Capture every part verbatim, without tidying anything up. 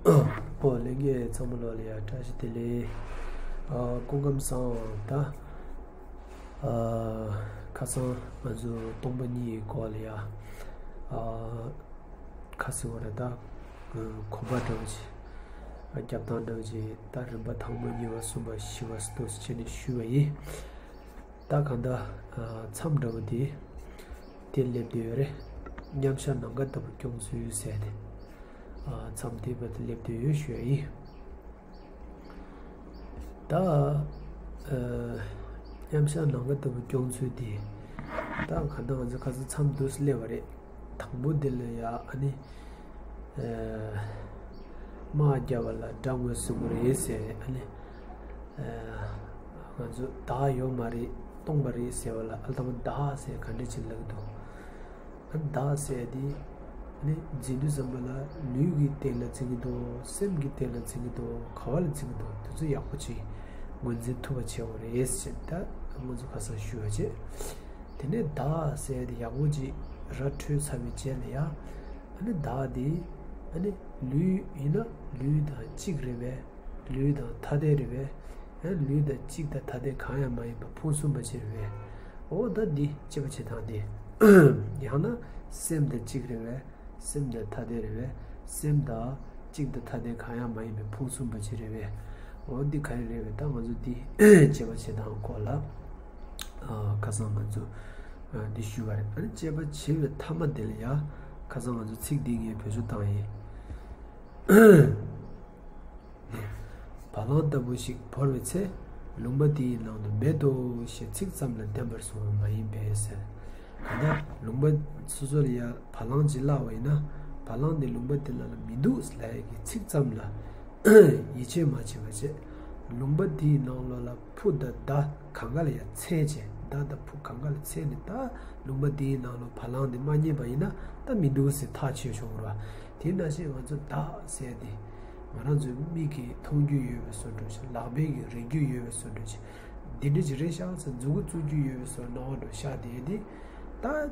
ཨོ་ལྷན་རྒྱས་ཚང་མ་ལོ་ལ་ཡ་བཀྲ་ཤིས་བདེ་ལེགས། ཨ་སྐུ་ཁམས་བཟང་། ད་ཨ་ཁ་སང་ང་ཚོ་སྟོང་པ་ཉིད་ཀྱི་སྐོར་ལ་ཡ་ཨ་ཁ་སང་བ་རེད། ད་གོམ་པ་འདྲ་བོ་ཅིག་རྒྱབ་སྟངས་འདྲ་བོ་ཅིག་ད་རིམ་པ་དང་པོ་གཉིས་པ་གསུམ་པ་བཞི་པ་སོགས་བྱས་ནས་ཞུས་པ་ཡིན། ད་གང་ལྟར་མཚམས་འདྲ་བོ་དེ་དེ་སླེབས་བསྡད་ཡོད་རེད། མཉམ་བཞག་ནམ་མཁའ་ལྟ་བུ་སྐྱོང་ཚུལ་ཟེར་ཏེ། མཚམས་དེ་བར་དུ་སླེབས་བསྡད་ཡོད་ཞུ་ཡ་ཡིན། ད་མཉམ་བཞག་ནམ་མཁའ་ལྟ་བུ་སྐྱོང་ཚུལ་དེ། ད་གང་ལྟར་ང་ཚོ་ཁ་སང་མཚམས་དུ་སླེབས་པ་རེད། དང་པོ་དེ་ལ་ཡ་ཨ་ནི། དམག་རྒྱབ་པ་ལ་དགྲ་ངོས་བཟུང་གི་རེད་ཟེར། ཨ་ནི། ང་ཚོ་བདག་ཡོད་མ་རེད། སྟོང་པ་རེད་ཟེར་བ་ལ་ཨ་ལྟ་མ་བདག་ཟེར་ག་འདྲ་ཅིག་ལབ་འདུག་ཨ་བདག་ཟེར་དེ་ཨ་ནི་འཛིན་དུས་ཙམ་པ་ལ་ལུས་ཀྱི་སྟེང་ལ་འཛིན་གྱི་འདུག་སེམས་ཀྱི་སྟེང་ལ་འཛིན་གྱི་འདུག་ག་བ་ལ་འཛིན་གྱི་འདུག་དེ་ཚོ་ཡག་པོ་ཅིག་ངོས་འཛིན་ཐུབ་པ་བྱེད་དགོས་རེད་ཟེར། ད་ང་ཚོ་ཁ་སང་ཞུས་པ་བྱས། དེ་ནས་བདག་ཟེར་དེ་ཡག་པོ་ཅིག་ར་འཕྲོད་ཚར་བའི་རྗེས་ལ་ཡ། ཨ་ནི་བདག་དེ་ཨ་ནི་ལུས་ཡིན་ན་ལུས་དང་གཅིག་རེད་པས། ལུས་དང་ཐ་དད་རེད་པས། ཨ་ནི་ལུས་དང་གཅིག་དང་ཐ་དད་གང་ཡང་མ་ཡིན་པ་ཕུང་གསུམ་པ་ཅིག་རེད་པས། འོ་ད་འདི་དཔྱད་པ་བྱེད་སྟངས་དེ། ཡང་ན་སེམས་དང་གཅིག་རེད་པས། སེམས་དང་ཐ་དད་རེད་པས། སེམས་དང་གཅིག་དང་ཐ་དད་གང་ཡང་མ་ཡིན་པའི་ཕུང་གསུམ་པ་ཅིག་རེད་པས། འོ་འདི་ག་རེ་རེད་པས། ད་ང་ཚོ་འདི་དཔྱད་པ་བྱེད་སྟངས་སྐོར་ལ། ཨ་ཁ་སང་ང་ཚོ་ཨ་འདི་ཞུས་པ་རེད། ཨ་ནི་དཔྱད་པ་བྱེད་པའི་མཐའ་མ་དེ་ལ་ཡ་ཁ་སང་ང་ཚོ་ཚིག་འདི་ངས་བེད་སྤྱོད་བཏང་ཡིན། བ་ལང་ལྟ་བུ་ཞིག་བོར་བའི་ཚེ། ལུང་པ་དེའི་ནང་དུ་མེད་དོ་ཞེས་ཚིག་ཙམ་ལ་བདེན་པར་གསུངས་པ་མ་ཡིན་པས་ཟེར། གང་ལྟར་ལུང་པ་སོ་སོ་ལ་ཡ་བ་ལང་ཅིག་བརླགས་པ་ཡིན་ན། བ་ལང་དེ་ལུང་པ་དེ་ལ་ལ་མི་འདུག་ལབ་ཡ་གི་ཚིག་ཙམ་ལ་ཡིད་ཆེས་མ་བྱེད་པ་བྱས། ལུང་པ་དེའི་ནང་ལོགས་ལ་ཕུ་དང་མདའ་གང་ག་ལ་ཡ་འཚལ་བྱས། མདའ་དང་ཕུ་གང་ག་ལ་འཚལ་ནས། ད་ལུང་པ་དེའི་ནང་ལོགས་བ་ལང་དེ་མ་རྙེད་པ་ཡིན་ན་ད་མི་འདུག་ཟེར་ཐག་ཆོད་ཆོག་ར། དེ་ནང་བཞིན་ང་ཚོ་བདག་ཟེར་དེ་ང་རང་ཚོའི་མིག་གིས་མཐོང་རྒྱུ་ཡོད་པའི་བཟོ་འདྲ་ཅིག་ལག་པས་ཀྱིས་རེག་རྒྱུ་ཡོད་པའི་བཟོ་འདྲ་ཅིག་འདི་འདྲ་ཅིག་རེད་ཤག་ཟེར་མཛུབ་གུ་བཙུགས་རྒྱུ་ཡོད་པའི་བཟོ་སྣང་བ་འདྲ་ཤག་དེ་དེ་ད།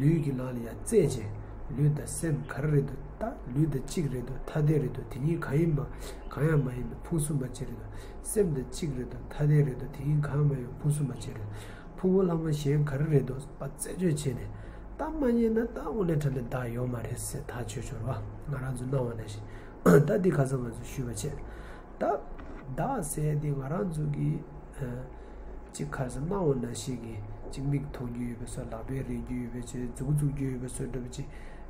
ལུས་ཀྱི་ནང་ལ་ཡང་བཙལ་བྱས། ལུས་དང་སེམས་ག་རེ་རེད་འདུག་ད་ལུས་དང་གཅིག་རེད་འདུག་ཐ་དད་རེད་འདུག་དེ་གཉིས་གང་ཡིན་པ། གང་ཡང་མ་ཡིན་པའི་ཕུང་གསུམ་པ་ཅིག་རེད་འདུག་སེམས་དང་གཅིག་རེད་འདུག་ཐ་དད་རེད་འདུག་དེ་གཉིས་གང་ཡང་མ་ཡིན་པའི་ཕུང་གསུམ་པ་ཅིག་རེད། ཕུང་པོ་ལྷག་མ་གཞན་ག་རེ་རེད་འདུག་པ་རྩད་གཅོད་བྱས་ནས། ད་མ་རྙེད་ན་ད་དངོས་གནས་དྲང་གནས་བདག་ཡོད་མ་རེད་ཟེར་ཐག་ཆོད་ཆོག་ར་བ། ང་རང་ཚོ་སྣང་བ་ནང་བཞིན། ད་འདི་ཁ་སང་ང་ཚོ་ཞུས་པ་བྱས། ད་བདག་ཟེར་དེ་ང་རང་ཚོ་གི་ཨ་གཅིག་ཁ་སང་སྣང་བ་ནང་བཞིན་གྱི་གཅིག་མིག་མཐོང་རྒྱུ་ཡོད་པའི་བཟོ། ལག་པས་རེག་རྒྱུ་ཡོད་པའི་བྱས། མཛུབ་གུ་བཙུགས་རྒྱུ་ཡོད་པའི་བཟོ་འདྲ་བོ་ཅིག་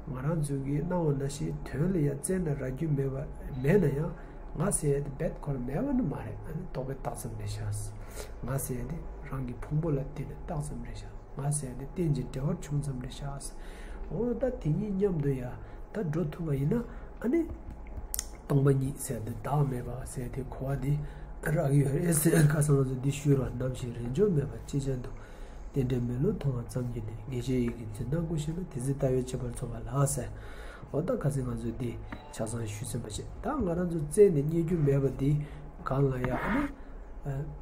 ང་རང་ཚོ་གི་སྣང་བ་ནང་བཞིན་དོན་ལ་ཡ་བཙལ་ན་རག་རྒྱུ་མེད་པ་མེད་ན་ཡང་། ང་ཟེར་ཡ་དེ་རྦད་ཁོ་རང་མེད་པ་ནི་མ་རེད། ཨ་ནི་རྟོག་པས་བཏགས་ཙམ་རེད་ཤག་ང་ཟེར་ཡ་དེ་རང་གི་ཕུང་པོ་ལ་བརྟེན་ནས་བཏགས་ཙམ་རེད་ཤག་ང་ཟེར་ཡ་དེ་རྟེན་ཅིང་འབྲེལ་བར་བྱུང་ཙམ་རེད་ཤག་འོ་ད་དེ་གཉིས་མཉམ་དུ་ཡ་ད་འགྲོ་ཐུབ་པ་ཡིན་ན། ཨ་ནི་སྟོང་པ་ཉིད་ཟེར་ཡ་དེ་བདག་མེད་པ་ཟེར་ཡ་དེ་གོ་བ་དེ་རག་གི་ཡོད་རེད་ཟེར། ཁ་སང་ང་ཚོ་འདི་ཞུས་རོགས། ནམ་ཞིག་རེས་འཇོག་མེད་པར་ཅི་བྱ་འདུག་རྟེན་འབྲེལ་མེད་ལུགས་མཐོང་བ་ཙམ་གྱིས་ནི། ངེས་ཤེས་ཡིད་ཀྱི་འཛིན་སྟངས་ཀུན་ཤེས་ན། དེ་ཚེ་ལྟ་བའི་ཁྱད་པར་ཚོར་བ་ལགས་ཟེར། འོ་ད་ཁ་སང་ང་ཚོས་འདི་ཆ་ཚང་ཞུས་ཟིན་པ་བྱས། ད་ང་རང་ཚོ་བཙལ་ནས་རྙེད་རྒྱུ་མེད་པ་འདི་གང་ལ་ཡ། ཨ་ནི་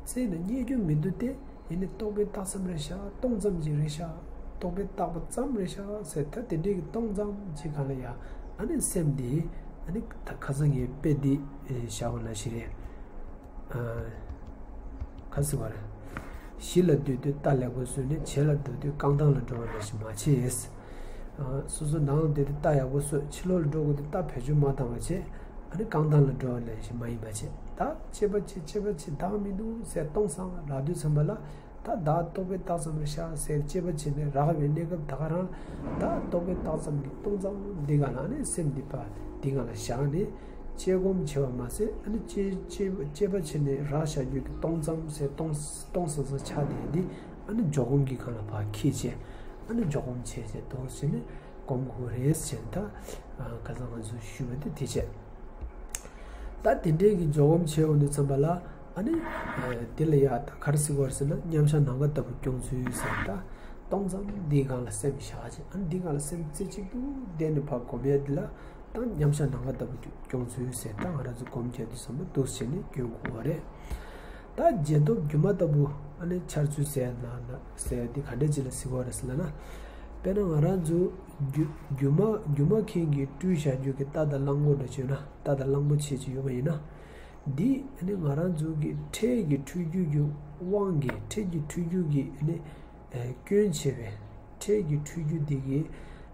བཙལ་ནས་རྙེད་རྒྱུ་མི་འདུག་སྟེ། ཡིན་ནི་རྟོག་པས་བཏགས་ཙམ་རེད་ཤག་སྟོང་ཙམ་ཅིག་རེད་ཤག་རྟོག་པས་བཏགས་པ་ཙམ་རེད་ཤག་ཟེར། ད་དེ་འདྲའི་གི་སྟོང་ཙམ་ཅིག་གང་ལ་ཡ། ཨ་ནི་སེམས་འདི་ཨ་ནི་ད་ཁ་སང་ངས་དཔེ་འདི་བཞག་པ་ནང་བཞིན་རེད། ག་ཟེར་བ་རེད། གཞི་ལ་སྡོད་དུས་རྟ་ལེགས་པོ་བཟོས་ནས་བྱེ་ལ་འགྲོ་དུས་རྐང་ཐང་ལ་འགྲོ་བ་ནང་བཞིན་མ་བྱེད། སོ་སོ་ནང་ལ་སྡོད་དུས་རྟ་ཡག་པོ་བཟོས། ཕྱི་ལོགས་ལ་འགྲོ་དགོས་དུས་རྟ་བེད་སྤྱོད་མ་བཏང་བ་བྱེད། ཨ་ནི་རྐང་ཐང་ལ་འགྲོ་བ་ནང་བཞིན་མ་ཡིན་པ་བྱེད། ད་དཔྱད་པ་བྱེད། དཔྱད་པ་བྱེད། བདག་མི་འདུག་ཟེར་སྟོང་སང་རག་དུས་ཙམ་པ་ལ། ད་བདག་རྟོག་པས་བཏགས་ཙམ་རེད་ཤག་ཟེར་དཔྱད་པ་བྱས་ནས་རག་པའི་གནས་སྐབས་ད་ག་རང་ད་རྟོག་པས་བཏགས་ཙམ་གྱི་སྟོང་ཙམ་འདི་ག་ལ་ནི་སེམས་འདི་པ་འདི་ག་ལ་བཞག་ནས་དཔྱད་སྒོམ་བྱེད་པ་མ་ཟད། ཨ་ནི་དཔྱད་དཔྱད་དཔྱད་པ་བྱས་ནས་རག་བཞག་རྒྱུ་གི་སྟོང་ཙམ་ཟེར་སྟོང་སྟོང་ཟང་ཟང་ཆགས་བསྡད་འདི། ཨ་ནི་འཇོག་སྒོམ་གྱི་སྒང་ལ་ཕར་འཁྱེར་བྱས། ཨ་ནི་འཇོག་སྒོམ་བྱས་བྱས་འདུག་ཟེར་ནས་སྒོམ་དགོས་རེད་ཟེར་ནས། ད་ཁ་སང་ང་ཚོས་ཞུས་པ་དེ་དེ་བྱས། ད་དེ་འདྲའི་གི་འཇོག་སྒོམ་བྱས་ཡོང་དུས་ཙམ་པ་ལ། ཨ་ནི་དེ་ལ་ཡ་ད་ག་རེ་ཟེར་དགོས་རེད་ཟེར་ན། མཉམ་བཞག་ནམ་མཁའ་ལྟ་བུ་སྐྱོང་ཚུལ་ཟེར། ད་སྟོང་ཙམ་འདིའི་སྒང་ལ་སེམས་བཞག་བྱས། ཨ་ནི་འདིའི་སྒང་ལ་སེམས་རྩེ་གཅིག་ཏུ་བསྡད་ནས་ཕར་སྒོམ་ཡ་འདི་ལ་ད་མཉམ་བཞག་ནམ་མཁའ་ལྟ་བུ་སྐྱོང་ཚུལ་ཟེར། ད་ང་རང་ཚོ་སྒོམ་རྒྱག་དུས་ཙམ་པ་འདུག་བྱས་ནས་སྐྱོང་དགོས་པ་རེད། ད་རྗེས་ཐོབ་སྒྱུ་མ་ལྟ་བུ་ཨ་ནི་འཆར་ཚུལ་ཟེར་ན་ན་ཟེར་འདི་ག་འདྲ་ཅིག་ལ་ཟེར་དགོས་རེད་ཟེར་ན། དཔེར་ན་ང་རང་ཚོ་སྒྱུ་སྒྱུ་མ་སྒྱུ་མ་མཁན་གྱིས་སྤྲུལ་བཞག་རྒྱུ་གི་རྟ་དང་གླང་པོ་འདྲ་བྱས་ན། རྟ་དང་གླང་པོ་ཆེ་ཅིག་ཡོད་པ་ཡིན་ན། འདི་ཨ་ནི་ང་རང་ཚོ་གི་འཕྲལ་གྱི་འཁྲུལ་རྒྱུ་གི་དབང་གིས། འཕྲལ་གྱི་འཁྲུལ་རྒྱུ་གི་ཨ་ནི་ཨ་སྐྱོན་བྱས་པའི། འཕྲལ་གྱི་འཁྲུལ་རྒྱུ་འདི་གིས་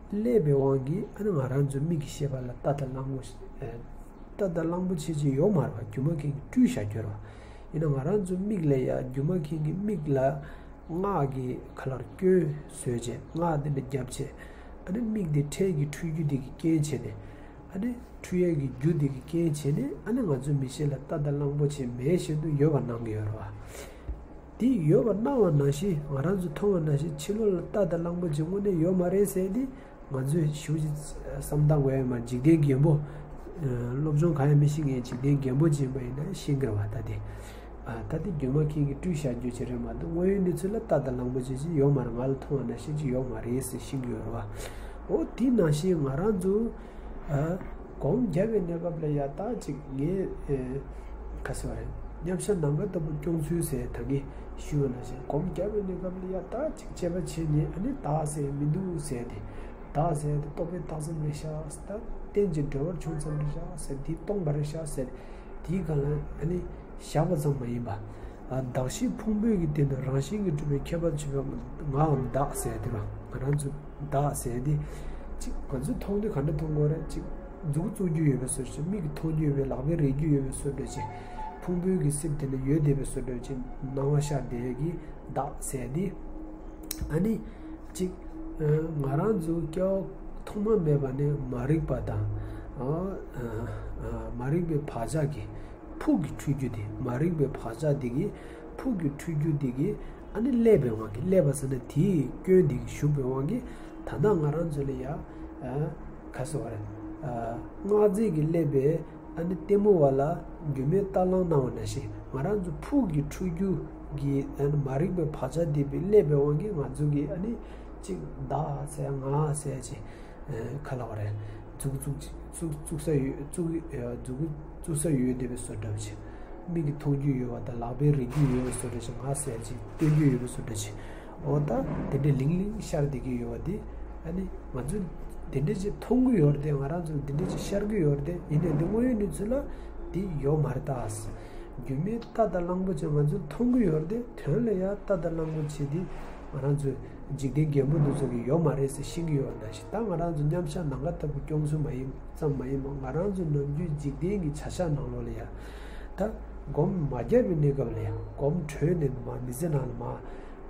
བསླད་པའི་དབང་གིས། ཨ་ནི་ང་རང་ཚོའི་མིག་གི་ཤེས་པ་ལ་རྟ་དང་གླང་པོ་ཨ་རྟ་དང་གླང་པོ་ཆེ་ཅིག་ཡོད་མ་རེད་པ། སྒྱུ་མ་མཁན་གྱིས་སྤྲུལ་བཞག་རྒྱུ་རེད་པ། ཡིན་ན་ང་རང་ཚོའི་མིག་ལ་ཡ། སྒྱུ་མ་མཁན་གྱིས་མིག་ལ་སྔགས་ཀྱི་ཁ་ལར་སྐྱོན་བཟོས་བྱས། སྔགས་དེ་འདྲ་བརྒྱབ་བྱས། ཨ་ནི་མིག་དེ་འཕྲལ་གྱི་འཁྲུལ་རྒྱུ་དེ་གིས་རྐྱེན་བྱས་ནས། ཨ་ནི་འཁྲུལ་ཡས་ཀྱི་རྒྱུ་དེ་གིས་རྐྱེན་བྱས་ནས། ཨ་ནི་ང་ཚོའི་མིག་ཤེས་ལ་རྟ་དང་གླང་པོ་ཆེ་མེད་བཞིན་དུ་ཡོད་པ་སྣང་གི་ཡོད་རེད་པ། དེ་ཡོད་པ་སྣང་བ་ནང་བཞིན། ང་རང་ཚོས་མཐོང་བ་ནང་བཞིན་ཕྱི་ལོགས་ལ་རྟ་དང་གླང་པོ་ཆེ་དངོས་གནས་ཡོད་མ་རེད་ཟེར་ཏེ། ང་ཚོས་ཞེ་པོ་ཅིག་བསམ་བཏང་དགོས་ཡ་མ། འཇིག་རྟེན་རྒན་པོ། ཨ། སློབ་སྦྱོང་གང་ཡང་མི་ཤེས་མཁན་འཇིག་རྟེན་རྒན་པོ་ཅིག་ཡིན་པ་ཡིན་ན་ཤེས་ཀྱི་རེད་པ། ད་དེ། ཨ། ད་དེ་སྒྱུ་མ་མཁན་གྱིས་སྤྲུལ་བཞག་རྒྱུ་ཅིག་རེད་མ་གཏོགས། དངོས་ཡོད་གནས་ཚུལ་ལ་རྟ་དང་གླང་པོ་ཆེ་ཅིག་ཡོད་མ་རེད། ང་ལ་མཐོང་བ་ནང་བཞིན་ཅིག་ཡོད་མ་རེད་ཟེར་ཤེས་ཀྱི་ཡོད་རེད་པ། འོ། དེ་ནང་བཞིན་ང་རང་ཚོ། ཨ། སྒོམ་རྒྱབ་པའི་གནས་སྐབས་ལ་ཡ། ད་ཅིག་ངས། ཨེ། ག་ཟེར་བ་རེད། མཉམ་བཞག་ནམ་མཁའ་ལྟ་བུ་སྐྱོང་ཚུལ་ཟེར། ད་གིན་ཞུས་པ་ནང་བཞིན། སྒོམ་རྒྱབ་པའི་གནས་སྐབས་ལ་ཡ། ད་ཅིག་དཔྱད་པ་བྱས་ནས། ཨ་ནི་བདག་ཟེར་མི་འདུག་ཟེར་ཏེ། བདག་ཟེར་དེ་རྟོག་པས་བཏགས་ཙམ་རེད་ཤག། ད་རྟེན་ཅིང་འབྲེལ་བར་བྱུང་ཙམ་རེད་ཤག་ཟེར། འདི་སྟོང་པ་རེད་ཤག་ཟེར། དེའི་སྒང་ལ་ཨ་ནི་བཞག་པ་ཙམ་མ་ཡིན་པ། ཨ། གདགས་གཞི་ཕུང་པོའི་གི་སྟེང་དུ་རང་བཞིན་གྱིས་གྲུབ་པའི་ཁྱད་པར་དུ་གྱུར་པའི་ངའམ་བདག་ཟེར་དེ་རེད་པ། ང་རང་ཚོ་བདག་ཟེར་དེ། ཅིག་ང་ཚོས་མཐོང་དུས་ག་འདྲ་མཐོང་གི་ཡོད་རེད། ཅིག་མཛུབ་གུ་བཙུགས་རྒྱུ་ཡོད་པའི་བཟོ་འདྲ་ཅིག། མིག་གིས་མཐོང་རྒྱུ་ཡོད་པའི། ལག་པས་རེག་རྒྱུ་ཡོད་པའི་བཟོ་འདྲ་ཅིག། ཕུང་པོའི་གི་སེམས་དེ་ནི་ཡོད་བསྡད་པའི་བཟོ་འདྲ་ཅིག། སྣང་བ་ཤར་བསྡད་ཡས་ཀྱི་བདག་ཟེར་དེ། ཨ་ནི་ཅིག། ཨ། ང་རང་ཚོ་སྐྱེ་བ་ཐོག་མ་མེད་པ་ནས་མ་རིག་པ་དང་། ཨ། ཨ། མ་རིག་པའི་བག་ཆགས་ཀྱིས། ཕུགས་ཀྱི་འཁྲུལ་རྒྱུ་དེ། མ་རིག་པའི་བག་ཆགས་དེ་གིས། ཕུགས་ཀྱི་འཁྲུལ་རྒྱུ་དེ་གིས། ཨ་ནི་བསླད་པའི་དབང་གིས། བསླད་པ་ཟེར་ན་དེའི་སྐྱོན་དེ་གིས། ཞུགས་པའི་དབང་གིས། ད་ལྟ་ང་རང་ཚོ་ལ་ཡ། ཨ། ག་ཟེར་བ་རེད། ཨ། སྔགས་རྫས་ཀྱིས་བསླད་པའི། ཨ་ནི་ལྟད་མོ་བ་ལ་སྒྱུ་མའི་རྟ་གླང་སྣང་བ་ནང་བཞིན། ང་རང་ཚོ་ཕུགས་ཀྱི་འཁྲུལ་རྒྱུ་གི། ཨ་ནི་མ་རིག་པའི་བག་ཆགས་དེ་བསླད་པའི་དབང་གིས། ང་ཚོ་གིས་ཨ་ནི་ཅིག་བདག་ཟེར། ང་ཟེར་ཅིག། ཨ། ག་ལབ་དགོས་རེད། མཛུབ་གུ་བཙུགས། བཙུགས། བཙུགས་ས་ཡོད། བཙུགས། ཨ། མཛུབ་གུ་བཙུགས་ས་ཡོད་བསྡད་པའི་བཟོ་འདྲ་ཅིག། མིག་གིས་མཐོང་རྒྱུ་ཡོད་པ་དང་། ལག་པས་རེག་རྒྱུ་ཡོད་པའི་བཟོ་འདྲ་ཅིག། ང་ཟེར་ཅིག་སྟོན་རྒྱུ་ཡོད་པའི་བཟོ་འདྲ་ཅིག། འོ། ད་དེ་འདྲའི་ལིང་ལིང་ཤར་བསྡད་ཀྱི་ཡོད་པ་དེ། ཨ་ནི་ང་ཚོས་དེ་འདྲ་ཅིག་མཐོང་གི་ཡོད་རེད་དེ། ང་རང་ཚོར་དེ་འདྲ་ཅིག་ཤར་གྱི་ཡོད་རེད་དེ། ཡིན་ནའི་འདི་དངོས་ཡོད་གནས་ཚུལ་ལ་དེ་ཡོད་མ་རེད་ད། སྒྱུ་མའི་རྟ་དང་གླང་པོ་ཆེ་ང་ཚོས་མཐོང་གི་ཡོད་རེད་དེ། དོན་ལ་ཡ་རྟ་དང་གླང་པོ་ཆེ་དེ་ང་རང་ཚོས་འཇིག་རྟེན་རྒན་པོ་འདི་ཚོ་གིས་ཡོད་མ་རེད་ཟེར་ཤེས་ཀྱི་ཡོད་པ་ནང་བཞིན། ད་ང་རང་ཚོ་མཉམ་བཞག་ནམ་མཁའ་ལྟ་བུ་སྐྱོང་ཚུལ་མ་ཡིན་ཙམ་མ་ཡིན་པར། ང་རང་ཚོ་ནམ་རྒྱུན་འཇིག་རྟེན་གྱི་བྱ་གཞག་ནང་ལོགས་ལ་ཡ། ད་སྒོམ་མ་རྒྱབ་པའི་གནས་སྐབས་ལ་ཡ། སྒོམ་གྲོལ་ནས་མར་མི་ཚེ་ནང་ལ་མར་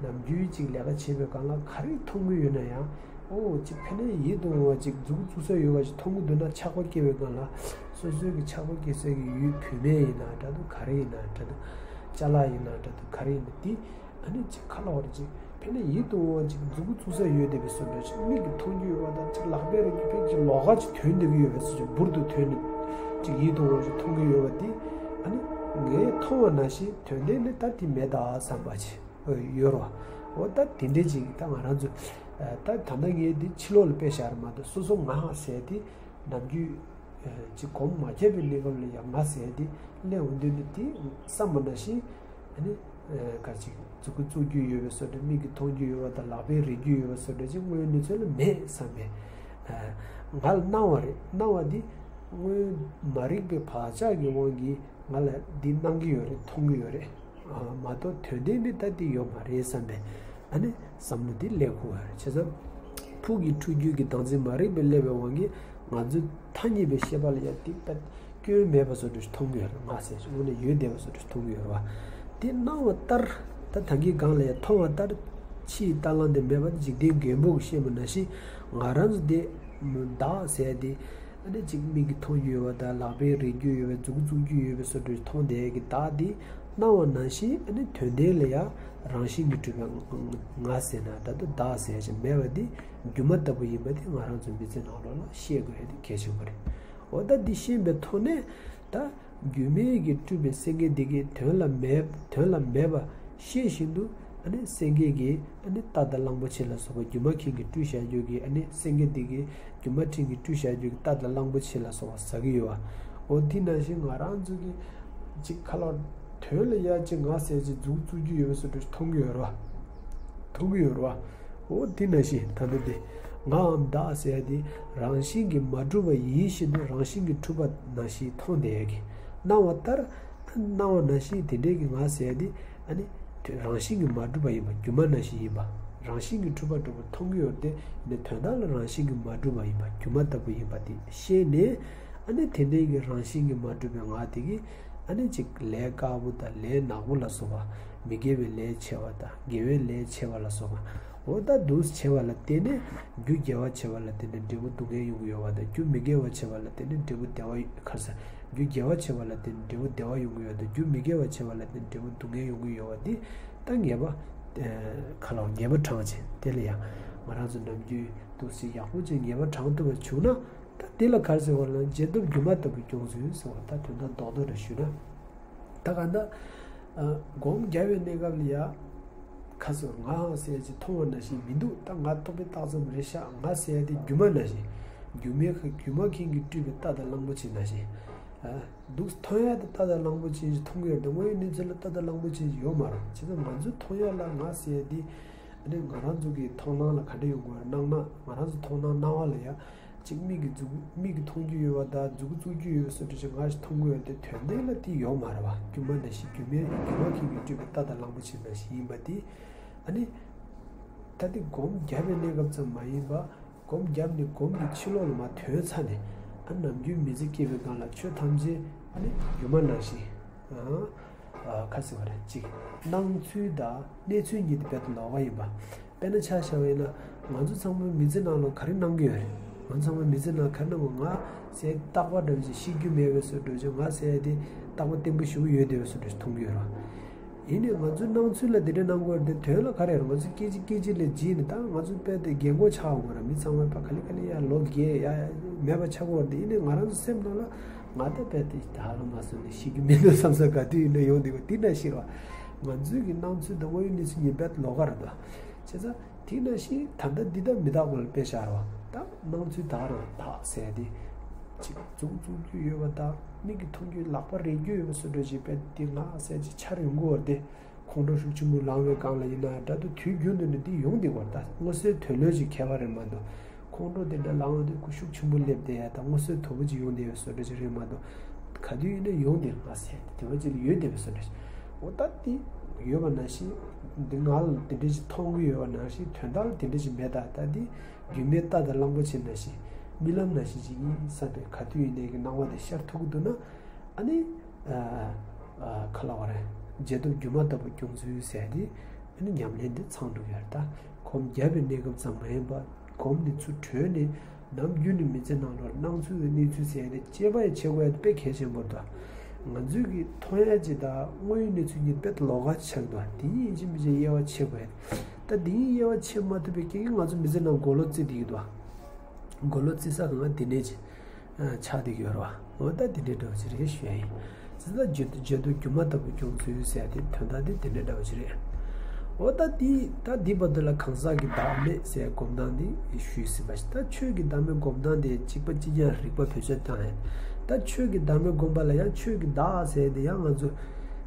ནམ་རྒྱུན་ཅིག་ལས་ཀ་བྱེད་པའི་སྒང་ལ་ག་རེ་མཐོང་གི་ཡོད་ན་ཡང་། ཨོ། ཅིག་ཕ་ནས་ཡིད་དུ་འོང་བ་ཅིག། མཛུབ་གུ་བཙུགས་ས་ཡོད་པ་ཅིག་མཐོང་གི་འདུག་ན། ཆགས་པ་སྐྱེ་བའི་སྒང་ལ། སོ་སོའི་གི་ཆགས་པ་སྐྱེ་སའི་གི་ཡུལ། བུད་མེད་ཡིན་ན་འདྲ་འདུག། ག་རེ་ཡིན་ན་འདྲ་འདུག། ཅ་ལག་ཡིན་ན་འདྲ་འདུག། ག་རེ་ཡིན་ན་དེ། ཨ་ནི་ཅིག་ག་ལབ་དགོས་རེད། ཅིག་ཕ་ནས་ཡིད་དུ་འོང་བ་ཅིག། མཛུབ་གུ་བཙུགས་ས་ཡོད་བསྡད་པའི་བཟོ་འདྲ་ཅིག། མིག་གིས་མཐོང་རྒྱུ་ཡོད་པ་དང་། ཅིག་ལག་པས་རེག་རྒྱུ། ཕ་གི་ཅིག་ལོགས་ཀ་ཅིག་ཐོན་བསྡད་ཀྱི་ཡོད་པའི་བཟོ་ཅིག། འབུར་དུ་ཐོན་ནས་ཅིག་ཡིད་དུ་འོང་བ་ཅིག་མཐོང་གི་ཡོད་པ་དེ། ཨ་ནི་ངས་མཐོང་བ་ནང་བཞིན་དོན་ལྡན་ནི་ད་དེ་མེད་ད་བསམ་པ་ཅིག་ཡོད་རེད་པ། འོ། ད་དེ་འདྲ་ཅིག་ད་ང་རང་ཚོ། ཨ། ད། ད་ལྟ་ངས་འདི་ཕྱི་ལོགས་ལ་དཔེ་བཞག་རེད་མ་གཏོགས། སོ་སོ་ང་ཟེར་དེ་ནམ་རྒྱུན། ཨ། ཅིག་སྒོམ་མ་རྒྱབ་པའི་གནས་སྐབས་ལ་ཡང་ང་ཟེར་དེ་སླེབས་འོང་དུས་ནི། དེ་བསམ་པ་ནང་བཞིན། ཨ་ནི། ཨ། ག་ཅིག་མཛུབ་གུ་བཙུགས་རྒྱུ་ཡོད་པའི་བཟོ་འདྲ། མིག་གིས་མཐོང་རྒྱུ་ཡོད་པ་དང་། ལག་པས་རེག་རྒྱུ་ཡོད་པའི་བཟོ་འདྲ་ཅིག་དངོས་ཡོད་གནས་ཚུལ་ལ་མེད་བསམ་པའི། ཨ། ང་ལ་སྣང་བ་རེད། སྣང་བ་འདི་དངོས་མ་རིག་པའི་བག་ཆགས་ཀྱི་དབང་གིས་ང་ལ་འདི་སྣང་གི་ཡོད་རེད། མཐོང་གི་ཡོད་རེད། ཨ། མ་གཏོགས་དོན་ལྡན་ནི་ད་འདི་ཡོད་མ་རེད་བསམ་པའི། ཨ་ནི་བསམ་བློ་འདི་སླེབས་དགོས་པ་རེད། བྱས་ཙང་ཕུགས་ཀྱི་འཁྲུལ་རྒྱུ་གི་བདག་འཛིན་མ་རིག་པས་བསླད་པའི་དབང་གིས། ང་ཚོའི་ཐ་སྙད་པའི་ཤེས་པ་ལ་ཡང་དེ་ད་སྐྱོན་མེད་པ་བཟོ་འདྲ་ཞིག་མཐོང་གི་ཡོད་རེད། ང་ཟེར་ཞིག་དངོས་གནས་ཡོད་བསྡད་པ་བཟོ་འདྲ་ཞིག་མཐོང་གི་ཡོད་རེད་པ། དེ་སྣང་བ་ལྟར། ད་ད་གིན་སྒང་ལ་ཡང་མཐོང་བ་ལྟར། ཕྱིའི་རྟ་གླང་དེ་མེད་པ་དེ་འཇིག་རྟེན་རྒན་པོ་གིས་བཤད་པ་ནང་བཞིན། ང་རང་ཚོ་དེ་བདག་ཟེར་དེ། ཨ་ནི་ཅིག་མིག་གིས་མཐོང་རྒྱུ་ཡོད་པ་དང་། ལག་པས་རེག་རྒྱུ་ཡོད་པའི། མཛུབ་གུ་བཙུགས་རྒྱུ་ཡོད་པའི་བཟོ་འདྲ་མཐོང་བསྡད་ཀྱི་བདག་དེ་སྣང་བ་ནང་བཞིན། ཨ་ནི་དོན་ལྡན་ལ་ཡང་རང་བཞིན་གྱིས་གྲུབ་པའི་ང་ཟེར་ན་འདྲ་འདུག། བདག་ཟེར་ཞིག་མེད་པ་དེ་སྒྱུ་མ་ལྟ་བུ་ཡིན་པ་དེ་ང་རང་ཚོ་མི་ཚེ་ནང་ལོགས་ལ་ཤེས་དགོས་ཡ་དེ་གལ་ཆེན་པོ་རེད། འོ། ད་འདི་ཤེས་པའི་ཐོག་ནས་ད། སྒྱུ་མ་གིས་སྤྲུལ་པའི་སེང་གེ་འདི་གི་དོན་ལ་མེད། དོན་ལ་མེད་པ་ཤེས་བཞིན་དུ། ཨ་ནི་སེང་གེ་གིས། ཨ་ནི་རྟ་དང་གླང་པོ་ཆེ་ལ་སོགས་པ། སྒྱུ་མ་མཁན་གྱིས་སྤྲུལ་བཞག་རྒྱུ་གི། ཨ་ནི་སེང་གེ་འདི་གིས། སྒྱུ་མ་མཁན་གྱིས་སྤྲུལ་བཞག་རྒྱུ་གི་རྟ་དང་གླང་པོ་ཆེ་ལ་སོགས་པ་ཟ་གི་ཡོད་པ། འོ། འདི་ནང་བཞིན་ང་རང་ཚོ་གི་ཅིག་ཁ་ལ་དོན་ལ་ཡ་ཅིག་ང་ཟེར་ཅིག་མཛུབ་གུ་བཙུགས་རྒྱུ་ཡོད་པ་བཟོ་འདྲ་མཐོང་གི་ཡོད་རེད་པ། མཐོང་གི་ཡོད་རེད་པ། འོ་དེ་ནང་བཞིན་ད་ལྟ་དེ་ངའམ་བདག་ཟེར་ཡ་དེ་རང་བཞིན་གྱིས་མ་གྲུབ་པ་ཡིན་ཞེས་ནས་རང་བཞིན་གྱིས་གྲུབ་པ་ནང་བཞིན་མཐོང་བསྡད་ཡ་གི་སྣང་བ་ལྟར། སྣང་བ་ནང་བཞིན་དེ་འདྲའི་གི་ང་ཟེར་ཡ་དེ་ཨ་ནི་རང་བཞིན་གྱིས་མ་གྲུབ་པ་ཡིན་པ། སྒྱུ་མ་ནང་བཞིན་ཡིན་པ། རང་བཞིན་གྱིས་གྲུབ་པ་འདྲ་པོ་མཐོང་གི་ཡོད་དེ། ཡིན་ནའི་དོན་དག་ལ་རང་བཞིན་གྱིས་མ་གྲུབ་པ་ཡིན་པ། སྒྱུ་མ་ལྟ་བུ་ཡིན་པ་དེ་ཤེས་ནས། ཨ་ནི་དེ་འདྲའི་གི་རང་བཞིན་གྱིས་མ་གྲུབ་པའི་ང་དེ་གིས་ཨ་ནི་ཅིག་ལས་དཀར་པོ་དང་ལས་ནག་པོ་ལ་སོགས་པ། མི་དགེ་བའི་ལས་ཆེ་བ་དང་དགེ་བའི་ལས་ཆེ་བ་ལ་སོགས་པ། འོ་ད་འདུག་ཆེ་བ་ལ་བརྟེན་ནས། རྒྱུ་དགེ་བ་ཆེ་བ་ལ་བརྟེན་ནས་འབྲས་བུ་སྡུག་བསྔལ་ཡོང་གི་ཡོད་པ་དང་། རྒྱུ་མི་དགེ་བ་ཆེ་བ་ལ་བརྟེན་ནས་འབྲས་བུ་བདེ་བ་ཡོང་། ཁ་ས། རྒྱུ་དགེ་བ་ཆེ་བ་ལ་བརྟེན་ནས་འབྲས་བུ་བདེ་བ་ཡོང་གི་ཡོད་དང་། རྒྱུ་མི་དགེ་བ་ཆེ་བ་ལ་བརྟེན་ནས་འབྲས་བུ་སྡུག་བསྔལ་ཡོང་གི་ཡོད་པ་འདི་ད་ངེས་པ། ཨ་ཁ་ལོ་ངེས་པ་དྲངས་བྱས། དེ་ལ་ཡང་ང་རང་ཚོ་ནམ་རྒྱུན་འདུག་སེ་ཡག་པོ་ཅིག་ངེས་པ་དྲངས་ཐུབ་པ་བྱུང་ན། ད་དེ་ལ་ག་རེ་ཟེར་བ་ལ་རྗེས་ཐོབ་སྒྱུ་མ་ལྟ་བུའི་སྐྱོང་ཚུལ་ཟེར་བ། ད་དོན་དག་རྡོག་རྡོག་རེ་ཞུས་ན། ད་ག་ད་ཨ་སྒོམ་རྒྱབ་པའི་གནས་སྐབས་ལ་ཡ། ཁ་སོ་ང་ཧང་ཟེར་ཅིག་མཐོང་བ་ནང་བཞིན་མི་འདུག་ད་ང་རྟོག་པས་བཏགས་ཙམ་རེད་ཤག་ང་ཟེར་ཡ་དེ་སྒྱུ་མ་ནང་བཞིན། སྒྱུ་མའི་ཁ་སྒྱུ་མ་མཁན་གྱིས་སྤྲུལ་པའི་རྟ་དང་གླང་པོ་ཆེ་ནང་བཞིན། ཨ་འདུག་མཐོང་ཡ་དེ་རྟ་དང་གླང་པོ་ཆེ་ཞིག་མཐོང་གི་ཡོད་དེ། དངོས་ཡོད་གནས་ཚུལ་ལ་རྟ་དང་གླང་པོ་ཆེ་ཞིག་ཡོད་མ་རེད། བྱས་ཙང་ང་ཚོས་མཐོང་ཡ་ལ་ང་ཟེར་ཡ་དེ། ཨ་ནི་ང་རང་ཚོ་གི་མཐོང་སྣང་ལ་ག་འདྲ་ཡོང་དགོས་རེད། སྣང་སྣང་ང་རང་ཚོ་མཐོང་སྣང་སྣང་བ་ལ་ཡ། གཅིག་མིག་གིས་གཟུགས། མིག་གིས་མཐོང་རྒྱུ་ཡོད་པ་དང་། མཛུབ་གུ་བཙུགས་རྒྱུ་ཡོད་པའི་བཟོ་འདྲ་ཞིག་ང་ཞིག་མཐོང་གི་ཡོད་དེ། དོན་དེ་ལ་དེ་ཡོད་མ་རེད་པ། སྒྱུ་མ་ནང་བཞིན། སྒྱུ་མའི་སྒྱུ་མ་མཁན་གྱིས་སྤྲུལ་པའི་རྟ་དང་གླང་པོ་ཆེ་ནང་བཞིན་ཡིན་པ་དེ། ཨ་ནི་ད་དེ་སྒོམ་བརྒྱབ་པའི་གནས་སྐབས་ཙམ་མ་ཡིན་པ། སྒོམ་བརྒྱབ་ནས་སྒོམ་གྱི་ཕྱི་ལོགས་ལ་མར་ཐོན་ཚར་ནས། ཨ་ནམ་རྒྱུན་མི་ཚེ་སྐྱེལ་བའི་སྒང་ལ་ཆོས་ཐམས་ཅད་ཨ་ནི་སྒྱུ་མ་ནང་བཞིན། ཨ། ཨ། ཁ་ཟེར་བ་རེད། གཅིག་སྣང་ཚུལ་དང་གནས་ཚུལ་གཉིས་དེ་རྦད་དེ་ལོགས་ཀ་ཡིན་པ། དཔེར་ན་ཆ་བཞག་པ་ཡིན་ན། ང་ཚོ་ཚང་མ་མི་ཚེ་ནང་ལ་ག་རེ་སྣང་གི་ཡོད་རེད། ང་ཚོ་ཚང་མ་མི་ཚེ་ནང་ག་རེ་སྣང་གི། ང་ཟེར་རྟག་པ་འདྲ་བོ་ཅིག་ཤི་རྒྱུ་མེད་པའི་བཟོ་འདྲ་བོ་ཅིག་ང་ཟེར་དེ་རྟག་པ་བརྟན་པོ་ཞེ་པོ་ཡོད་བསྡད་པའི་བཟོ་འདྲ་ཞིག་མཐོང་གི་ཡོད་རེད། ཡིན་ནའི་ང་ཚོའི་སྣང་ཚུལ་ལ་དེ་འདྲ་སྣང་གི་ཡོད་རེད་དེ། དོན་ལ་ག་རེ་རེད། ང་ཚོ་སྐད་ཅིག་སྐད་ཅིག་ལ་བརྗེད་ནས། ད་ང་ཚོ་རྦད་དེ་རྒན་གོག་ཆགས་ཡོང་གི་རེད། མི་ཚང་མ་ཕར་ག་ལེ་ག་ལེ་ཡར་ལོ་རྒས་ཡ་ཡ་མེད་པ་ཆགས་ཀྱི་ཡོད་རེད་དེ། ཡིན་ནའི་ང་རང་ཚོ་སེམས་ནང་ལ། ང་ད་རྦད་དེ་ད་ལོ་མ་སོང་ནས་ཤི་རྒྱུ་མིན་འདུག་བསམ་ས་ག་དུས་ཡིན་ན་ཡོང་བསྡད་ཀྱི་ཡོད་རེད། དེ་འདྲ་ཞིག་རེད་པ། ང་ཚོའི་གི་སྣང་ཚུལ་དང་དངོས་ཡོད་གནས་ཚུལ་གཉིས་རྦད་ལོགས་ཀ་རེད་དོ། བྱས་ཙང་དེ་ནང་བཞིན་ད་ལྟ་འདི་དག་མི་རྟག་པ་ལ་དཔེ་བཞག་རེད་པ། ད་སྣང་ཚུལ་དག་རང་དག་ཟེར་དེ། གཅིག་མཛུབ་གུ་བཙུགས་རྒྱུ་ཡོད་པ་དང་། མིག་གིས་མཐོང་རྒྱུ། ལག་པ་རེག་རྒྱུ་ཡོད་པ་བཟོ་འདྲ་ཞིག་རྦད་དེ་ང་ཟེར་ཅིག་འཆར་ཡོང་གི་ཡོད་རེད་དེ། ཁོང་ཁྲོ་ཤུགས་ཆེན་པོ་ལངས་པའི་སྒང་ལ་ཡིན་ན། ད་དུང་དུས་རྒྱུན་དུ་ནི་འདི་ཡོང་བསྡད་ཀྱི་ཡོད་རེད། ད་མངོན་གསལ་དོད་ལོས་ཅིག་ཁྱད་པར་རེད་མ་གཏོགས། ཁོང་ཁྲོ་དེ་འདྲ་ལངས་དུས་ཁོ་ཤུགས་ཆེན་པོ་སླེབས་བསྡད་ཡ་དང་། མངོན་གསལ་དོད་པོ་ཅིག་ཡོང་བསྡད་ཡ་བཟོ་འདྲ་ཅིག་རེད་མ་གཏོགས། ག་དུས་ཡིན་ན་ཡོང་བསྡད། ང་ཟེར་དེ་བ་ཅིག་ལ་ཡོད་བསྡད་པ་བཟོ་འདྲ་ཞིག་འོ་ད་དེ་ཡོད་པ་ནང་བཞིན། འདི་ང་ལ་དེ་འདྲ་ཞིག་མཐོང་གི་ཡོད་པ་ནང་བཞིན། དོན་དག་ལ་དེ་འདྲ་ཞིག་མེད། ད་ད་དེ་སྒྱུ་མའི་རྟ་དང་གླང་པོ་ཆེ་ནང་བཞིན། རྨི་ལམ་ནང་བཞིན་ཅིག་ཡིན་བསམ་པའི། ག་དུས་ཡིན་ནའི་གི་སྣང་བ་དེ་ཤར་ཐུབ་ཀྱི་འདུག་ན། ཨ་ནི། ཨ། ཨ། ག་ལབ་དགོས་རེད། རྗེས་ཐོབ་སྒྱུ་མ་ལྟ་བུ་སྐྱོང་ཚུལ་ཟེར་དེ། ཨ་ནི་ཉམས་ལེན་དེ་ཚང་འགྲོ་གི་ཡོད་རེད། ད་སྒོམ་བརྒྱབ་པའི་གནས་སྐབས་ཙམ་མ་ཡིན་པ། སྒོམ་ནས་ཚུར་གྲོལ་ནས་ནམ་རྒྱུན་ནས་མི་ཚེ་ནང་ལ་སྣང་ཚུལ་དང་གནས་ཚུལ་ཟེར་ཡ་དེ་དཔྱད་པ་ཡང་བྱེད་དགོས་ཡ་དེ་དཔེ་གལ་ཆེན་པོ་རེད་དོ། ང་ཚོས་ཀྱི་མཐོང་ཡ་ཅིག་དང་དངོས་ཡོད་གནས་ཚུལ་གཉིས་རྦད་དེ་ལོགས་ཀ་ཆགས་འདུག་དེ་གཉིས་ཡིན་གཅིག་མིན་གཅིག་དབྱེ་བ་ཕྱེ་དགོས་ཡ། ད་དེ་གཉིས་དབྱེ་བ་ཕྱེ་མ་ཐུབ་པའི་རྐྱེན་གྱིས་ང་ཚོ་མི་ཚེ་ནང་མགོ་ལོག་རྩིས་བསྡད་ཀྱི་འདུག་མགོ་ལོག་རྩིས་ས་སྒང་ལ་དེ་ནས་ཅིག་ཆགས་བསྡད་ཀྱི་ཡོད་རེད་པ། འོ་ད་དེ་འདྲའི་འདྲ་བོ་ཅིག་རེད་ཞུ་ཡ་ཡིན། ཙི་ད་རྗེས་རྗེས་ཐོབ་སྒྱུ་མ་ལྟ་བུ་སྐྱོང་ཚུལ་ཟེར་ཡ་དེ་དོན་དག་དེ་དེ་འདྲའི་འདྲ་བོ་ཅིག་རེད། འོ་ད་དེ་ད་དེའི་བར་དུ་ལ་གང་ཟག་གི་བདག་མེད་ཟེར་སྒོམ་སྟངས་དེ་ཞུས་ཟིན་པ་ཞིག་ད་ཆོས་ཀྱི་བདག་མེད་སྒོམ་སྟངས་དེ་གཅིག་པ་གཅིག་རྐྱང་རིགས་པ་བེད་སྤྱོད་བཏང་ཡ། ད་ཆོས་ཀྱི་བདག་མེད་སྒོམ་པ་ལ་ཡང་ཆོས་ཀྱི་བདག་ཟེར་ཡ་དེ་ཡང་ང་ཚོ་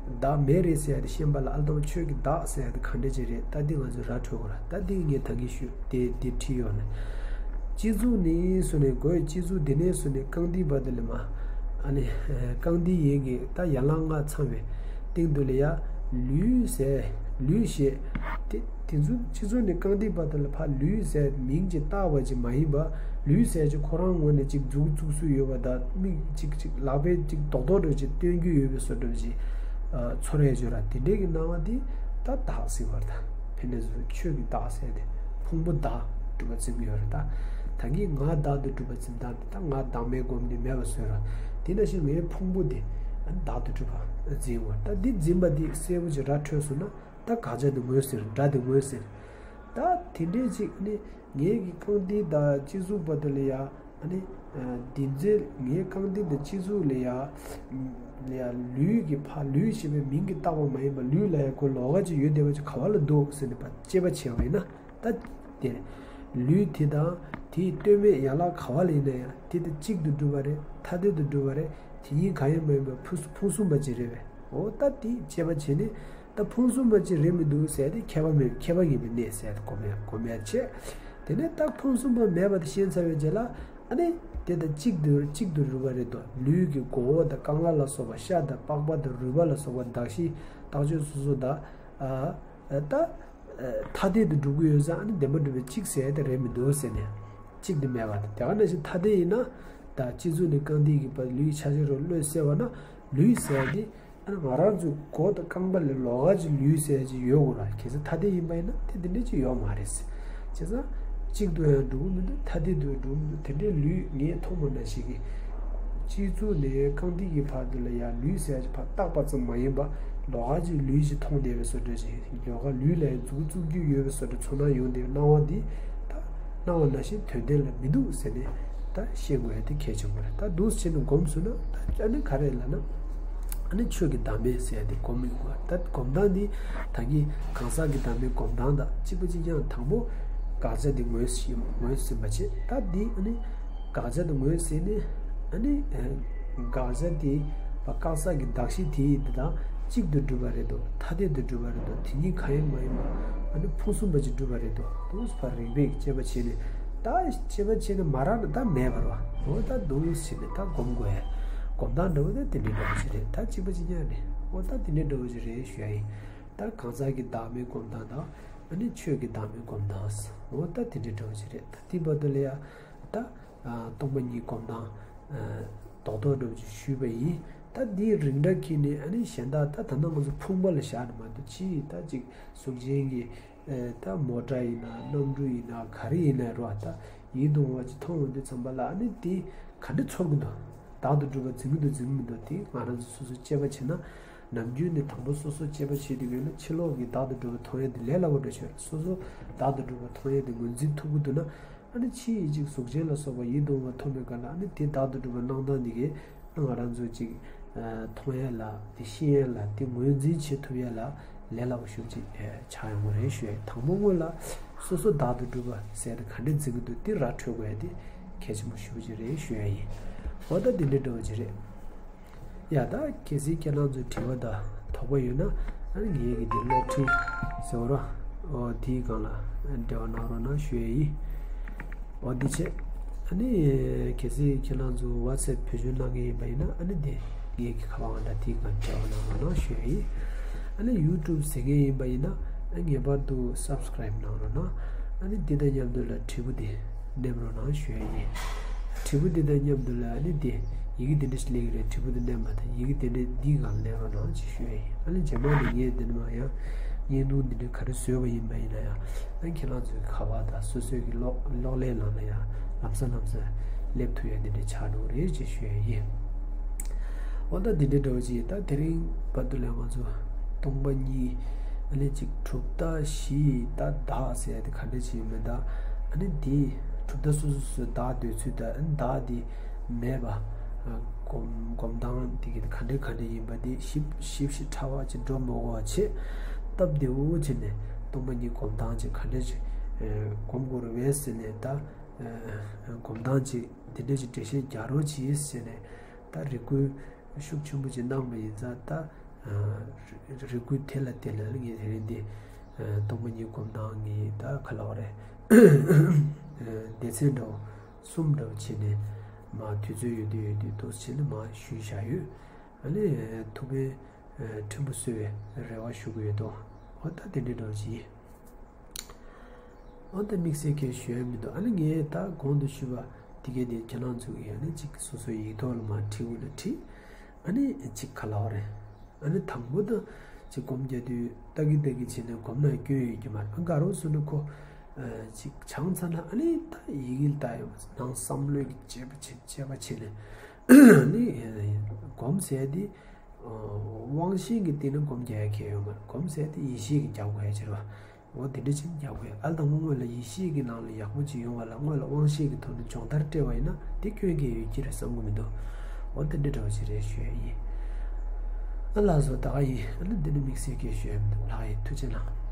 བདག་མེད་རེད་ཟེར་ཡ་དེ་ཤེས་པ་ལ། ཨ་ལྟ་བ་ཆོས་ཀྱི་བདག་ཟེར་ཡ་དེ་ག་འདྲ་ཅིག་རེད། ད་འདི་ང་ཚོས་ར་འཕྲོད་དགོས་ར། ད་འདི་ངས་ད་གིན་ཞུས་དེ་འདི་བྲིས་ཡོད་ནས། སྤྱི་གཙུག་ནས་བཟུང་ནས། སྒོའི་སྤྱི་གཙུག་འདི་ནས་བཟུང་ནས་རྐང་མཐིལ་བར་དུ་ལ་མར། ཨ་ནི་རྐང་མཐིལ་ཡན་གྱི་ད་ཡན་ལག་ལྔ་ཚང་བའི་སྟེང་དུ་ལ་ཡ་ལུས་ཟེར། ལུས་ཞེས་དེ་དེ་ཚོ་སྤྱི་གཙུག་ནས་རྐང་མཐིལ་བར་དུ་ལ་ཕར་ལུས་ཟེར་མིང་ཅིག་བཏགས་པ་ཅིག་མ་ཡིན་པ། ལུས་ཟེར་ཅིག་ཁོ་རང་ངོས་ནས་ཅིག་མཛུབ་བཙུགས་སྲོལ་ཡོད་པ་དང་། མིག་ཅིག་ཅིག་ལག་པས་ཅིག་རྡོག་རྡོག་འདྲ་ཅིག་སྟོན་རྒྱུ་ཡོད་པའི་བཟོ་འདྲ་ཅིག་ཨ་ཚོར་ཡ་ཅིག་ཡོད་ར། དེ་འདྲའི་གི་སྣང་བ་དེ་ད་བདག་ཟེར་བ་རེད། ད་དཔེར་ན་ཚུར་ཆོས་ཀྱི་བདག་ཟེར་ཏེ་ཕུང་པོ་བདག་སྒྲུབ་པ་འཛིན་གྱི་ཡོད་རེད། ད་ད་གིན་ང་བདག་ཏུ་སྒྲུབ་པ་འཛིན་སྟངས་དེ། ད་ང་བདག་མེད་སྒོམ་ནས་མེད་པ་བཟོས་ར། དེ་ནང་བཞིན་ངའི་ཕུང་པོ་དེ་བདག་ཏུ་སྒྲུབ་པ་འཛིན་པ། ད་འདི་འཛིན་པ་འདི་གསལ་པོ་ཅིག་ར་འཕྲོད་སོང་ན། ད་དགག་བྱ་དེ་ངོས་ཟིན། སྒྲ་དེ་ངོས་ཟིན། ད་དེ་འདྲའི་ཅིག་ནི་ངའི་གི་རྐང་མཐིལ་དང་སྤྱི་གཙུག་བར་དུ་ལ་ཡ། ཨ་ནི་ཨ་འདི་ཚོའི་ངའི་རྐང་མཐིལ་དང་སྤྱི་གཙུག་ལ་ཡ། ལ་ཡ་ལུས་ཀྱི་ཕར་ལུས་ཞེས་པའི་མིང་གིས་བཏགས་པ་མ་ཡིན་པ། ལུས་ལ་ཡ་ཁོ་ལོགས་ཀ་ཅིག་ཡོད་བསྡད་པ་ཅིག་ག་བ་ལ་འདུག་ཟེར་ནས་ཕར་དཔྱད་པ་བྱས་པ་ཡིན་ན། ད་དེ་ལུས་དེ་དང་དེའི་ལྟོས་མེད་ཡན་ལག་ག་བ་ལ་ཡིན་ན་ཡང་དེ་དང་གཅིག་ཏུ་གྲུབ་པ་རེད། ཐ་དད་དུ་གྲུབ་པ་རེད། དེ་གཉིས་གང་ཡང་མ་ཡིན་པ་ཕུང་ཕུང་གསུམ་པ་ཅིག་རེད་པས། འོ་ད་དེ་དཔྱད་པ་བྱས་ནས། ད་ཕུང་གསུམ་པ་ཅིག་རེད་མི་འདུག་ཟེར་ཏེ་ཁྱད་པར་མེད་ཁྱད་པར་ངེས་པའི་གནས་ཟེར་ཏེ་སྒོམ་ཡ་སྒོམ་ཡ་བྱས། དེ་ནས་ད་ཕུང་གསུམ་པ་མེད་པ་དེ་ཤེས་ཚར་བའི་རྗེས་ལ་ཨ་ནི་དེ་དང་གཅིག་ཏུ་གཅིག་ཏུ་རུས་པ་རེད་དོ། ལུས་ཀྱི་མགོ་བོ་དང་རྐང་ལག་ལ་སོགས་པ། ཤ་དང་པགས་པ་དང་རུས་པ་ལ་སོགས་པ་གདགས་གཞི་རྟགས་ཆོས་སོ་སོ་དང་། ཨ་ད་ཐ་དད་དུ་འགྲུབ་ཀྱི་ཡོད་ཙང་ཨ་ནི་བདེན་པར་གྲུབ་པའི་གཅིག་ཟེར་དེ་རེད་མི་འདུག་ཟེར་ནས་གཅིག་ཏུ་མེད་པ་དང་། དེ་ག་ནང་བཞིན་ཐ་དད་ཡིན་ན་ད་སྤྱི་གཙུག་ནས་རྐང་མཐིལ་གྱི་བར་ལུས་ཆ་ཤས་རུ་བློས་གསལ་བ་ན་ལུས་ཟེར་དེ། ང་རང་ཚོའི་མགོ་དང་རྐང་པ་ལས་ལོགས་ཀ་ཅིག་ལུས་ཟེར་ཅིག་ཡོད་དགོས་ལ། གལ་སྲིད་ཐ་དད་ཡིན་པ་ཡིན་ན་དེ་དེ་འདྲ་ཅིག་ཡོད་མ་རེད། བྱས་ཙང་གཅིག་ཏུ་ཡང་འགྲུབ་ཀྱི་མི་འདུག་ཐ་དད་དུ་ཡང་འགྲུབ་ཀྱི་མི་འདུག་དེ་འདྲའི་ལུས་ངས་མཐོང་བ་ནང་བཞིན་གྱི་སྤྱི་གཙུག་ནས་རྐང་མཐིལ་གྱི་བར་དུ་ལ་ཡང་ལུས་ཟེར་ཅིག་ཕར་བཏགས་པ་ཙམ་མ་ཡིན་པ་ལོགས་ཀ་ཅིག་ལུས་ཅིག་མཐོང་བསྡད་པའི་བཟོ་འདྲ་ཅིག་ལོགས་ཀ་ལུས་ལ་ཡང་མཛུབ་གུ་བཙུགས་རྒྱུ་ཡོད་པའི་བཟོ་འདྲ་ཚོར་སྣང་ཡོང་བསྡད་པའི་སྣང་བ་འདི་ད། སྣང་བ་ནང་བཞིན་དོན་ལྡན་ལ་མི་འདུག་ཟེར་ནས་ད་ཤེས་དགོས་ཡ་དེ་གལ་ཆེན་པོ་རེད། ད་འདུག་སེ་བྱས་ནས་སྒོམ་ཟེར་ན་ད་ཨ་ནི་ག་རེ་ལབ་ན། ཨ་ནི་ཆོས་ཀྱི་བདག་མེད་ཟེར་ཡ་དེ་སྒོམ་ཡོང་བ། ད་སྒོམ་སྟངས་འདི་ད་གིན་གང་ཟག་གི་བདག་མེད་སྒོམ་སྟངས་དང་གཅིག་པ་གཅིག་རྐྱང་། དང་པོ་དགག་བྱ་དེ་ངོས་ཟིན་ངོས་ཟིན་པ་བྱེད། ད་འདི་ཨ་ནི་དགག་བྱ་དེ་ངོས་ཟིན་ནས་ཨ་ནི་དགག་བྱ་དེ་བཀག་ས་གི་གདགས་གཞི་དེ་ཡིན་དེ་དང་གཅིག་ཏུ་གྲུབ་པ་རེད་དོ། ཐ་དད་དུ་གྲུབ་པ་རེད་དོ། དེ་གཉིས་གང་ཡང་མ་ཡིན་པ་ཨ་ནི་ཕུང་གསུམ་པ་ཅིག་གྲུབ་པ་རེད་དོ། དུས་ཕར་རིགས་པས་དཔྱད་པ་བྱས་ནས་ད་དཔྱད་པ་བྱས་ནས་མ་རག་ན་ད་མེད་པར་བ། འོ་ད་འདུག་བྱས་ནས་ད་སྒོམ་དགོས་ཡ། སྒོམ་སྟངས་འདྲ་བོ་ད་དེ་འདྲའི་འདྲ་བོ་ཞིག་རེད། ད་གཅིག་པ་གཅིག་རྐྱང་རེད། འོ་ད་དེ་འདྲའི་འདྲ་བོ་ཞིག་རེད་ཞུ་ཡ་ཡིན། ད་གང་ཟག་གི་བདག་མེད་སྒོམ་སྟངས་དང་ཨ་ནི་ཆོས་ཀྱི་བདག་མེད་སྒོམ་སྟངས། འོ་ད་དེ་འདྲའི་འདྲ་བོ་ཞིག་རེད། ད་དེ་བར་དུ་ལ་ཡ་ད། སྟོང་པ་ཉིད་སྒོམ་སྟངས་རྡོག་རྡོག་འདྲ་བོ་ཅིག་ཞུས་པ་ཡིན། ད་འདིའི་རིགས་འདྲ་ཁྱེར་ནས་ཨ་ནི་གཞན་དག་ད་ད་ལྟ་ང་ཚོ་ཕུང་པོ་ལ་བཞག་ནས་མ་གཏོགས་ཅིག་ད་ཅིག་གཟུགས་ཅན་གྱི་ད་མོ་ཊ་ཡིན་ན་གནམ་གྲུ་ཡིན་ན་ག་རེ་ཡིན་ན་རོ། ད་ཡིད་དུ་འོང་བ་ཅིག་མཐོང་ཡོང་དུས་ཙམ་པ་ལ་ཨ་ནི་དེ་ག་འདྲ་ཚོར་གི་འདུག་བདག་ཏུ་གྲུབ་པ་འཛིན་གི་འདུག་འཛིན་གི་མི་འདུག་དེ་ང་རང་ཚོ་སོ་སོ་དཔྱད་པ་བྱས་ན་ནམ་རྒྱུན་ནས་དང་པོ་སོ་སོ་དཔྱད་པ་བྱེད་དུས་ཡོད་ན་ཕྱི་ལོགས་ཀྱི་བདག་ཏུ་གྲུབ་པ་མཐོང་ཡ་དེ་ལས་སླ་པོ་འདྲ་ཆགས། སོ་སོ་བདག་ཏུ་གྲུབ་པ་མཐོང་ཡ་དེ་ངོས་འཛིན་ཐུབ་གི་འདུག་ན། ཨ་ནི་ཕྱི་ཡི་གཅིག་གཟུགས་ཅན་ལ་སོགས་པ་ཡིད་དུ་འོང་བ་མཐོང་བའི་སྐབས་ལ་ཨ་ནི་དེ་བདག་ཏུ་གྲུབ་པ་སྣང་སྟངས་འདི་གས་ང་རང་ཚོ་གཅིག་མཐོང་ཡ་ལ་དེ་ཤེས་ཡ་ལ་དེ་ངོས་འཛིན་བྱེད་ཐུབ་ཡ་ལ་ལས་སླ་པོ་ཞེ་པོ་ཅིག་ཆགས་ཡོང་གི་རེད་ཞུ་ཡ། དང་པོ་སྔོན་ལ་སོ་སོ་བདག་ཏུ་གྲུབ་པ་ཟེར་ཏེ་ག་འདྲས་འཛིན་གི་འདུག་དེ་ར་འཕྲོད་དགོས་ཡ་དེ་གལ་ཆེན་པོ་ཞེ་པོ་ཅིག་རེད་ཞུ་ཡ་ཡིན། འོ་ད་དེ་འདྲས་འདྲ་བོ་ཅིག་རེད། ཡ་ད་གལ་སྲིད་ཁྱེད་རང་ཚོ་དྲི་བ་དང་དོགས་པ་ཡོད་ན་ཨ་ནི་ངའི་གི་འདི་གློག་འཕྲིན་ཟེར་བ་ར་འོ་དེའི་སྒང་ལ་འབྲེལ་བ་གནང་རོགས་གནང་ཞུ་ཡ་ཡིན། འོ་འདི་བྱས་ཨ་ནི་གལ་སྲིད་ཁྱེད་རང་ཚོ་ཝ་ཚེབ་བེད་སྤྱོད་གནང་མཁན་ཡིན་པ་ཡིན་ན་ཨ་ནི་དེ་ངའི་གི་ཁ་པར་ཨང་གྲངས་དེའི་སྒང་འབྲེལ་བ་གནང་རོགས་གནང་ཞུ་ཡ་ཡིན། ཨ་ནི་ཡུ་ཊུབ་གཟིགས་མཁན་ཡིན་པ་ཡིན་ན་ཨ་ངེས་པར་དུ་སབ་སི་ཀ་རེབ་གནང་རོགས་གནང་། ཨ་ནི་འདི་དང་མཉམ་དུ་ལ་དྲིལ་བུ་དེ་མནན་རོགས་གནང་ཞུ་ཡ་ཡིན། དྲིལ་བུ་འདི་དང་མཉམ་དུ་ལ་ཨ་ནི་དེ་ཡི་གེ་དེ་འདྲ་ཞིག་སླེབས་ཀྱི་རེད། དྲིལ་བུ་དེ་མནན་པ་དང་ཡི་གེ་དེ་འདྲ་འདིའི་སྒང་མནན་རོགས་གནང་ཅེས་ཞུ་ཡ་ཡིན། ཨ་ནི་རྗེས་མ་ནས་ངས་འདི་ནས་མར་ཡང་བརྙན་ཐུང་འདི་འདྲ་ག་རེ་བཟོས་པ་ཡིན་པ་ཡིན་ན་ཡང་ཨ་ནི་ཁྱེད་རང་ཚོའི་ཁ་པར་དང་སོ་སོའི་གི་གློག་གློག་ཀླད་ནང་ལ་ཡང་ལམ་སང་ལམ་སང་སླེབས་ཐུབ་ཡ་འདི་འདྲ་ཆགས་འགྲོ་གི་རེད་ཅེས་ཞུ་ཡ་ཡིན། འོ་ད་འདི་འདྲའི་འདྲ་བོ་ཅིག་ད་དེ་རིང་བར་དུ་ལ་ང་ཚོ་སྟོང་པ་ཉིད་ཨ་ནི་ཅིག་གྲུབ་མཐའ་བཞི་ད་བདག་ཟེར་ཡ་དེ་ག་འདྲ་ཅིག་ཡིན་མིན་ད་ཨ་ནི་འདི་གྲུབ་མཐའ་སོ་སོ་སོ་བདག་འདོད་ཚུལ་ད་ཨ་ནི་བདག་འདི་མེད་པ་སྒོམ་སྒོམ་སྟངས་དེ་གི་ག་འདྲ་ག་འདྲ་ཡིན་པ་འདི་ཞིབ་ཞིབ་ཞིབ་ཕྲ་བ་ཅིག་འགྲོ་མ་དགོས་པ་བྱས་སྟབས་བདེ་བོ་བྱས་ནས་སྟོང་པ་ཉིད་སྒོམ་སྟངས་ཅིག་ག་འདྲ་ཅིག་སྒོམ་དགོས་རེད་བས་ཟེར་ནས་ད་སྒོམ་སྟངས་ཅིག་དེ་འདྲ་ཅིག་འགྲེལ་བཤད་རྒྱག་རོགས་གྱིས་ཟེར་ནས་ད་རེ་སྐུལ་ཤུགས་ཆེན་པོ་ཅིག་གནང་བ་ཡིན་ཙང་ད་རེ་སྐུལ་དེ་ལ་དེ་ལ་ངས་དེ་རིང་འདི་སྟོང་པ་ཉིད་སྒོམ་སྟངས་ངས་ད་ག་ལབ་རེད། སྡེ་ཚན་འདྲ་བོ་གསུམ་འདྲ་བོ་བྱས་ནས་མར་དུས་ཚོད་ཡོད་དུས་ཡོད་དུས་འདུག་སེ་བྱས་ནས་མར་ཞུས་བཞག་ཡོད། ཨ་ནི་ཐུགས་ཕན་ཕྲན་བུ་གསོས་པའི་རེ་བ་ཞུ་གི་ཡོད་དོ། འོ་ད་དེ་འདྲའི་འདྲ་བོ་ཅིག་ཡིན། འོ་ད་དམིགས་བསལ་གྱི་ཞུ་ཡ་མི་འདུག་ཨ་ནི་ངས་ད་གོང་དུ་ཞུས་པ་དེ་གས་དེ་ཁྱེད་རང་ཚོ་གིས་ཨ་ནི་གཅིག་སོ་སོའི་ཡིག་ཐོག་ལ་མར་བྲིས་དགོས་ན་བྲིས། ཨ་ནི་གཅིག་ག་ལབ་རེད། ཨ་ནི་དང་པོ་དང་གཅིག་སྒོམ་རྒྱག་དུས་ལྟ་གི་ལྟ་གི་བྱས་ནས་སྒོམ་ན་སྐྱོན་ཡོད་ཀྱི་མ་རེད། ཨ་དགའ་རོགས་སུ་ནི་ཁོ་གཅིག་བྱང་ཚར་ན་ཨ་ནི་ད་ཡི་གེ་ལ་ལྟ་ཡོད་པ་ནང་བསམ་བློའི་གི་དཔྱད་པ་བྱས་དཔྱད་པ་བྱས་ནས་ཨ་ནི་སྒོམ་ཟེར་དེ་དབང་ཤེས་ཀྱི་སྟེང་ནས་སྒོམ་རྒྱག་ཡ་གལ་ཡོད་མ་རེད། སྒོམ་ཟེར་དེ་ཡེ་ཤེས་ཀྱིས་རྒྱག་དགོས་ཡ་ཅིག་རེད་བ། འོ་དེ་འདྲ་ཅིག་རྒྱག་དགོས་ཡ། ཨ་ལ་དང་པོ་སྔོན་ལ་ཡེ་ཤེས་ཀྱི་ནང་ལ་ཡག་པོ་ཅིག་ཡོང་བ་ལ་སྔོན་ལ་དབང་ཤེས་ཀྱི་ཐོག་ནས་སྦྱོང་བརྡར་སྤྲད་པ་ཡིན་ན་དེ་སྐྱོན་གང་ཡང་ཡོད་ཀྱི་རེད་བསམ་གྱི་མི་འདུག་འོ་དེ་འདྲ་འདྲ་བོ་ཅིག་རེད་ཞུ་ཡ་ཡིན། ཨ་ལགས་སོ། ད་ག་ཡིན། ཨ་ནི་འདི་ནི་དམིགས་བསལ་གྱི་ཞུ་ཡ་མི་འདུག་ལགས་ཡིན། ཐུགས་རྗེ་གནང་།